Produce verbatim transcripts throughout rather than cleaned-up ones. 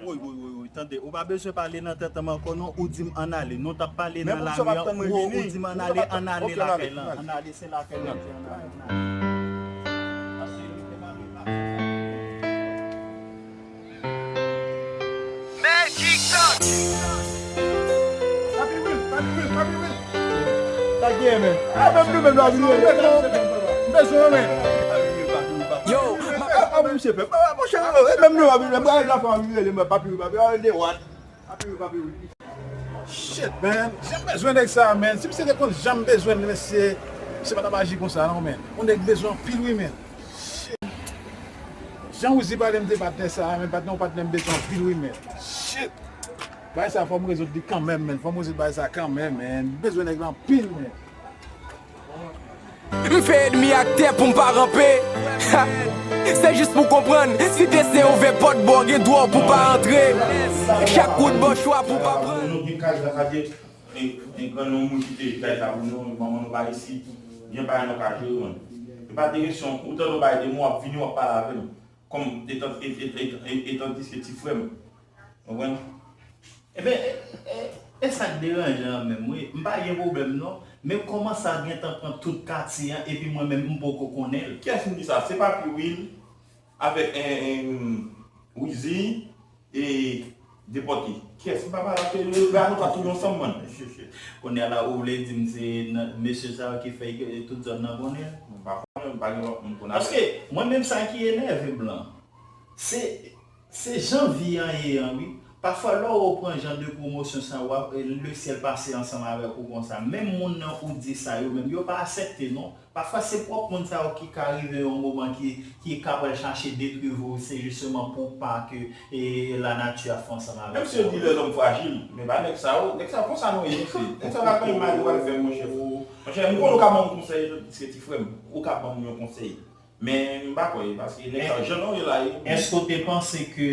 Woy, woy, woy, woy, tande, ou pa bezwen pale nan tèt an m ankò non, ou di m ann ale. Nou t ap pale nan lari an, ou, ou di m ann ale, ann ale lakay lan, ann ale, se lakay lan ki ann ale, ann ale. Papi Will, Papi Will, Papi Will. Sa gen, men. A, menm nou menm la vin rele. M bezwen, men. Yo, a, a, misye fè. A, monchè, e menm nou la vin rele. Bagay la fè anvi rele, men Papi Will, Papi Will, de what? Papi Will, Papi Will. Shit, man. Jan m bezwen nèg sa, man. Si misye te konn jan m bezwen l, mesye, misye pa t ap aji konsa, non, man. Yon nèg bezwen anpil, wi, man. Shit. Jan Wizi pale m de patnè sa, men patnè, yon patnè m bezwen anpil, wi, men. Shit! Bagay sa, fò m rezoud li kanmenm, men. Fò m rezoud bagay sa kanmenm, men. M bezwen nèg la anpil, men. M fè ènmi ak tè pou m pa ranpe. Ha! Se jis pou konprann, si te se ouvè pòt, bò gen dwa pou pa antre. Chak kout bò chwa pou pa pran. Nou gen kay la, sa di, e, e, grann moun ki te kay sa pou nou, manman nou pa isit. Gen bagay nou ka jere, man. E pa de kesyon, ou tande yon bagay de mwen, w ap vini, w ap pale avè m. Kòm etan, e, e, e, e, etandiske ti frè m. Konprann? Ebyen, e, e, e sa k deranjan an menm, wi. M pa gen pwoblèm, non. Men kòman sa gentan pran tout katye an, epi mwen menm, m poko konnen l? Kiyès m di sa? Se Papi Will avèk, en, en, Wizi e Depòte. Kiyès? M pa pale ak yo, yo, yo, nou pa tounen ansanm, man. Kounye a la, ou vle di m se nan, mesye sa yo ki fè ke tout zòn nan konnen? M pa konnen, m pa gen lòt moun konnen. Paske, mwen menm sa ki enève m lan, se Se jan vi an ye an, wi. Pafwa, lè w pran jan de pwomosyon sa, w ap, le syèl pase ansanm avèk ou konsa. Menm moun nan ou di sa yo menm, yo pa aksepte, non. Pafwa, se pwòp moun sa yo ki ka rive yon moman ki, ki ka pral chache detwi vi w, se jisteman pou pa ke, e, lanati a fè ansanm avèk ou. Menm si yo di lèzòm frajil, men pa nèg sa yo, nèg sa yo konsa nou ye, mesye. Nèg sa yo pa gen mal yo pral fè, monchè. Monchè, m konnen ou ka ban m konsèy, se ti frè m. Ou ka ban m yon konsèy. Men m pa kwè, paske nèg sa yo, jan nou ye la, e. Èske w te panse ke,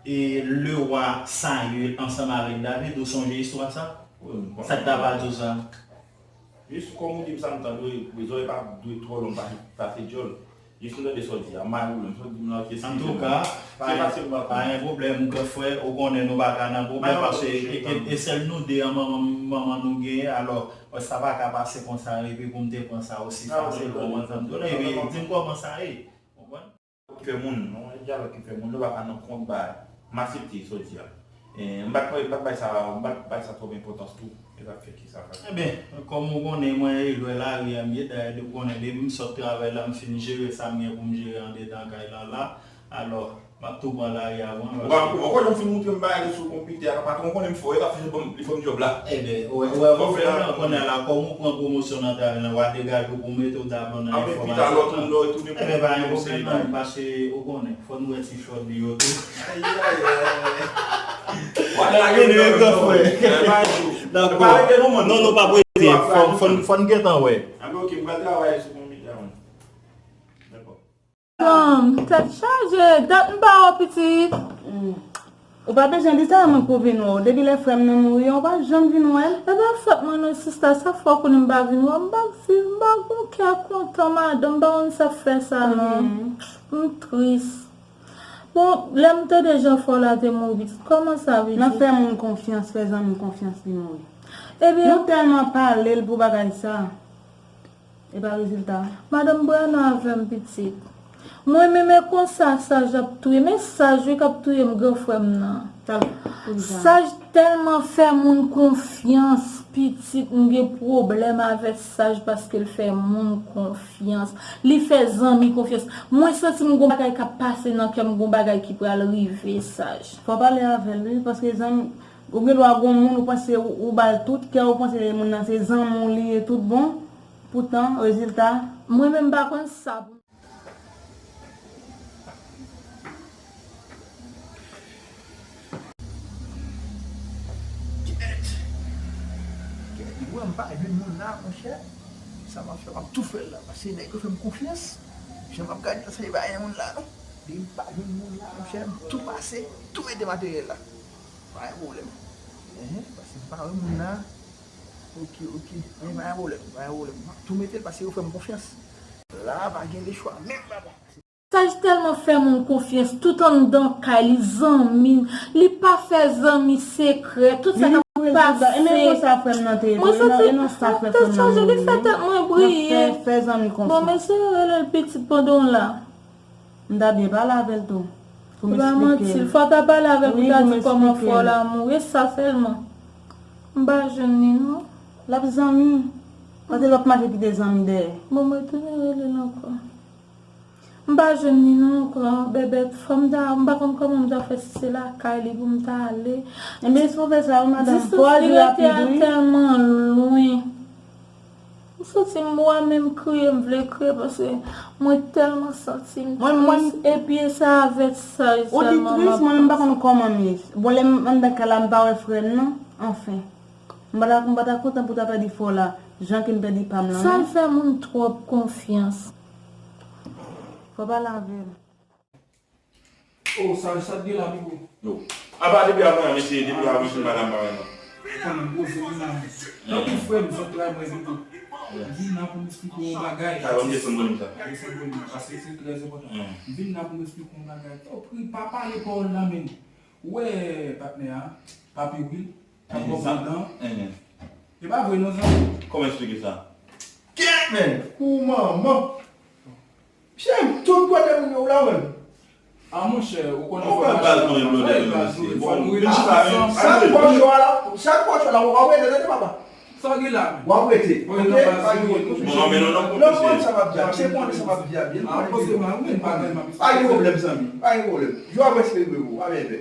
e, lewa Sayil ansanm avèk David, ou sonje istwa sa? Wi, m konnen. Sa k ta pa di w sa? Jis kòm ou di m sa, m tande, wi, zòrèy pa dwe twò long pase, pase djòl. Jis m tande sa w di a, m pa gen pwoblèm, sa w di m la, ok, si. Antouka, pa gen pwoblèm, gran frè, ou konnen nou pa ka nan pwoblèm, paske e, e, e sèl nou de an manman, manman nou genyen, alò, sa pa ka pase konsa, epi pou m te pran sa osi fasil, ou konprann sa m di w la, epi di m kòman sa ye, konprann? Ki fè moun, non, e dyalòg ki fè moun, nou pa ka nan kont bagay. M aksepte sa w di a. E, m pa t, m pa t bay sa, m pa t bay sa twòp enpòtans tou. E sa k fè ki sa fè. Ebyen, kòm ou konnen, mwen e jwè lari a m ye, dayè, depi w konnen, depi m sot travay la, m fin jere sa m gen pou m jere andedan kay la la. Alò, m ap tou pran lari a mwen, paske. Ou pa, ou pa kwè lè m fin moutre m bagay sou konpitè a, patwon konnen m fò, e sa fè li ban m, li ban m djòb la. Ebyen, ou wè, ou wè, ou wè, konnen la, kòm ou pran pwomosyon nan travay la, w a degaje w pou w mete w dabò nan enfòmasyon. Anpil pita, lè w tounen, lè w tounen. Ebyen, pa gen pwoblèm non, paske ou konnen, fò nou wè ti chòt li yo tou. Ayayay. Wala, gen de gran frè. Dakò. Non, non, pa prete. Fò, fò, fò n gentan wè. Anben, ok, m pral travay sou konpitè a, man. Dakò. Fanm, tèt chaje, dat m pa wè w pitit. Ou pa bezwen di sa, mwen pou vin wè w. Depi lè frè m nan mouri an, ou pa janm vin wè l. E pa fòt mwen non, sista, sa fè w konnen m pa vin wè w. M pa viv, m pa gon kè kontan, madanm, m pa konn sa k fè sa non. M tris. Bon, lè m tande jan frè w la te mouri, pitit, kòman sa, pitit? Nan fè moun konfyans, fè zanmi konfyans, li mouri. Ebyen, nou tèlman pale l pou bagay sa. E pa rezilta a. Madanm Brana avè m, pitit. Mwen menm e konsa Saj ap touye m. E Saj wi k ap touye m, gran frè m nan. Saj tèlman fè moun konfyans, pitit. M gen pwoblèm avè Saj paske l fè moun konfyans. Li fè zanmi konfyans. Mwen santi m gon bagay k ap pase nan kè m, gon bagay ki pral rive Saj. Fò w pale avè l wi, paske zanmi, ou gen dwa gon moun ou panse ou, ou ba l tout kè w, ou panse moun nan se zanmi w li ye tout bon. Poutan, rezilta. Mwen menm m pa konn sa pou. Kèt! Kèt, mwen m pa jwenn moun la, monchè. Sa m ap fè, m ap tou fè l la, paske nèg yo fè m konfyans. Jan m ap gade la, se pa gen moun la, non. Depi m pa jwenn moun la, monchè, m tou pase, tou mete materyèl la. Pa gen pwoblèm. Enhen, paske m pa wè moun la. Ok, ok. Men pa gen pwoblèm, pa gen pwoblèm. M ap tou mete l paske yo fè m konfyans. La, pa gen lechwa menm, papa. Saj tèlman fè moun konfyans, tout anndan kay li, zanmi, li pa fè zanmi sekrè, tout sa k ap pase. Mwen santi, tèt chaje, li fè tèt mwen briye. Bon, men se yo rele l pitit pandan w la. M ta byen pale avè l tou. Pou m eksplike l. Fò w ta pale avè l pou w ta di kòman frè w la mouri, e sa sèlman. M pa jwenn li non. L ap zanmi. Kote lòt mache kite zanmi dèyè. Bon, mwen tounen rele l ankò. M pa jwenn li non ankò, Bèbèt. Fò m ta, m pa konn kòman m ta fè, si se lakay li pou m ta ale. Ebyen, si w fè sa, wi, madanm, fò w ale rapid, wi. Distans li rete a tèlman lwen. M santi m wa menm kriye, m vle kriye paske mwen tèlman santi m tris. Epi e sa avèt saj sèlman m ap pase. Ou di tris, mwen menm m pa konn kòman m ye. Bon, lè m anndan kay la, m pa wè frè m nan, anfen. M pa ta, m pa ta kontan pou ta pèdi frè w la, jan ke m pèdi pa m lan non. Sa l fè moun twòp konfyans. Fò w pale avè l. Oh, sa, sa t gen la, Pipo? Yo. Apa depi avan, mesye, depi avan, se madanm pa wè non. Fanm gwo se li nan. Tankou frè m, zantray mwen, Pipo. M vin la pou m eksplike w yon bagay. Sa, ban m desann volim sa. Desann volim nan, paske se trè enpòtan. M vin la pou m eksplike w yon bagay. Tanpri, pa pale pawòl nan men. Ou wè patnè a, Papi Will, ap konprann nan. E pa vre non, zanmi. Kòman eksplike sa? Kèt, men! Pou manman! Chè, tout kote moun yo la menm. A monchè, ou konn enfòmasyon. Ou konn baz mwen blòdè yo, mesye. Bon, vin chita, men. Sa pòch yo la, sa pòch yo la, w ap rete, tande papa. Sa w gen la menm? W ap rete, oke? Pa gen pwoblèm. Bon, anmèn non, non, non, pwofesè. Sa m ap di a, se konnen sa m ap di a byen. A, poze mwen, ou menm pa gen m ap. Pa gen pwoblèm, zanmi, pa gen pwoblèm. Yo ap respekte pou ou, pa gen pè.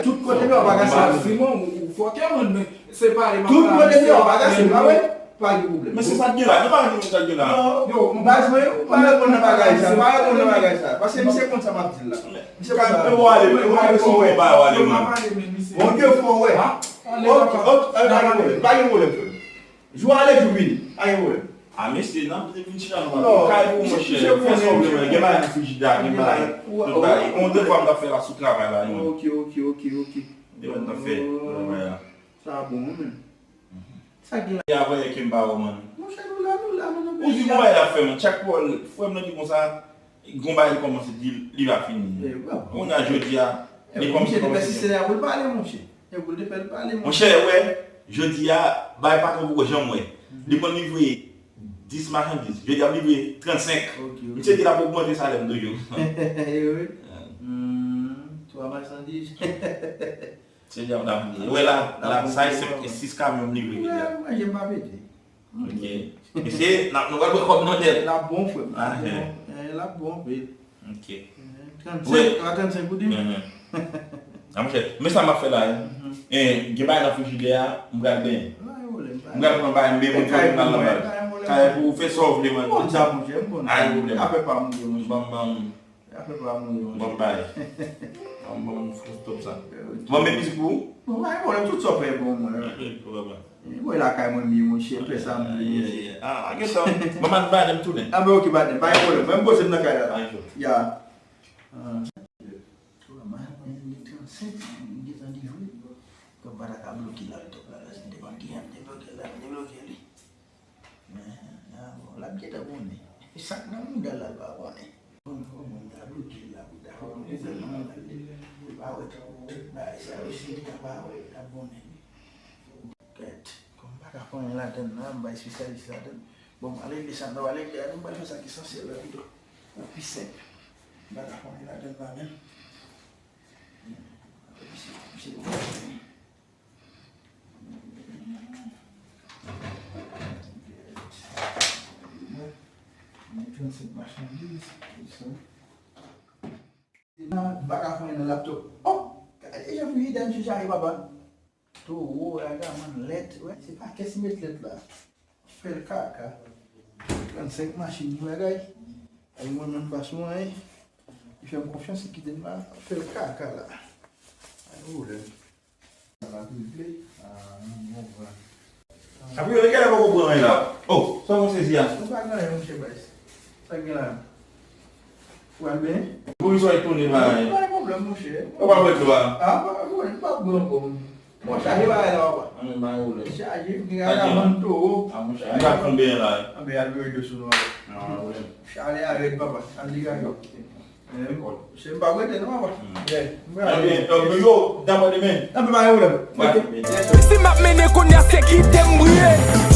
Tout kote deyò bagay sa. Simon, ou fòkè mwen, men se pale m ap pale. Tout kote deyò bagay se pa vre. Pa gen pwoblèm. Men se sa k gen la, nou pa gen sa k gen la. Non, yo, baz mwen, ou pa reponn nan bagay sa, pa reponn nan bagay sa. Paske misye konn sa m ap di l la. Misye konn sa m ap di l. Bon, ale, ou ale sou konba yo, ale, mwen. Bondye fò wè. Ok, ok, pa gen pwoblèm, pa gen pwoblèm, frè m. Jou ale, jou vini. Pa gen pwoblèm. A, mesye, n ap vin chita nou pale. Kay pou monchè, fè sa w vle, men gen bagay nan frijidè a, gen bagay, tout bagay. On de fwa m t ap fè la sou travay la, yon. Ok, ok, ok, ok. De bagay m t ap fè travay la. Sa bon, wi, men. Sa gen la. E avè ke m pa wè w, man. Monchè, nou la, nou la, nou nan peyi a. Ou di gon bagay l ap fè, man. Chak pawòl, frè m nan di konsa, gon bagay li kòmanse di, li pa fini. Kounye a, jodi a, li kòmanse, kòmanse di. E pou l te fè l pale, monchè. Monchè, wè, jodi a, bay patwon poko janm wè. Depi l livre dis machandiz, jodi a ap livre trannsenk. Misye di l ap ogmante salè m toujou. Wi. Twa machandiz. Se jan m t ap di. Wè la, la, sa e senk, sis kamyon m livre jodi a. Manje m pa pete. Ok. Mesye, n ap, nou pral pran kòb nan tèt. L ap bon, frè m. L ap bon. L ap bon anpil. Ok. Trannsenk, a trannsenk ou di m? A, monchè, men sa m ap fè la, wi. Gen bagay nan frijidè a, m pral benyen. M pral pran bagay, m benyen, m pral nan lòt bagay. Kay pou ou fè sa w vle, man. Bon, sa, monchè, m konn. Pa gen pwoblèm. Afè pa m, monchè. Ban m, ban m. Afè pa m, monchè. Ban m bay. Ban m, ban m fous top sa. Ban m met mizik pou ou. Bon, pa gen pwoblèm, tout sa w fè bon, mwen. Mwen lakay mwen m ye, monchè, m fè sa m vle, monchè. Ah, gen tan. Mwen, m ap ba m tounen. Ah, ben, ok, pa gen pwoblèm. Mwen, m poze m nan kay la, la. Ya. Ah. Mwen, mwen, mwen, trannsenk, m gen tan di jwe. Kòm pa ta ka bloke laptop la, la, si m te konn kijan m te bloke l la, m te bloke li. Men, ah, bon, l ap gentan konnen. Sa k nan mouda l la, l pa konnen. Bon, bon, bon, m ta bloke l la, pou ta konnen sèlman, l pa wè tout, tout bagay sa yo, si l ta pa wè, l t ap konnen. Kèt, kòm m pa ka fè anyen ladann nan, m bay espesyalis ladann. Bon, m ale regle sa m ta pral regle a, nou pral fè sa ki esansyèl la pito. Sa pi senp. M pa ka fè anyen ladann la menm. Misye, misye, trannsenk machandiz, se sa. M pa ka fè anyen nan laptop. Oh! Gade jan frijidè misye chaje, papa. Towo, ragaman, lèt. Wè, se pakèt li met lèt la. Fè l kaka. Trannsenk machin, bagay. Ay, mwen menm pa sou anyen. Li fè m konfyans, li kite m la. Fè l kaka la. Ay, pwoblèm. Sa va regle. Ah, m konprann. Apre yo, genlè poko pran anyen la. Oh, sa w sezi a? Ou pa gen anyen, monchè, baz. Sa gen la? Ou al benyen? Pou misye tounen bagay. Pa gen pwoblèm, monchè. Ou pa bwè dlo a? Ah, pa gen pwoblèm, m pa bwè ankò. Bon, chaje bagay la, papa. Anyen, pa gen pwoblèm. Chaje, m gen ragaman, towo. Ah, monchè, m pa fon benyen la, wi. Anben, al bwè dlo sou nou, papa. Ah, pa gen pwoblèm. Chalè a rèd, papa. Al degaje w. Lekòl. Che m pa rete non papa. Ebyen, yo, dan mwen demen. Nan pe pa gen pwoblèm. Mwen Ok. demen. Si m ap mennen kounye a se kite m briye.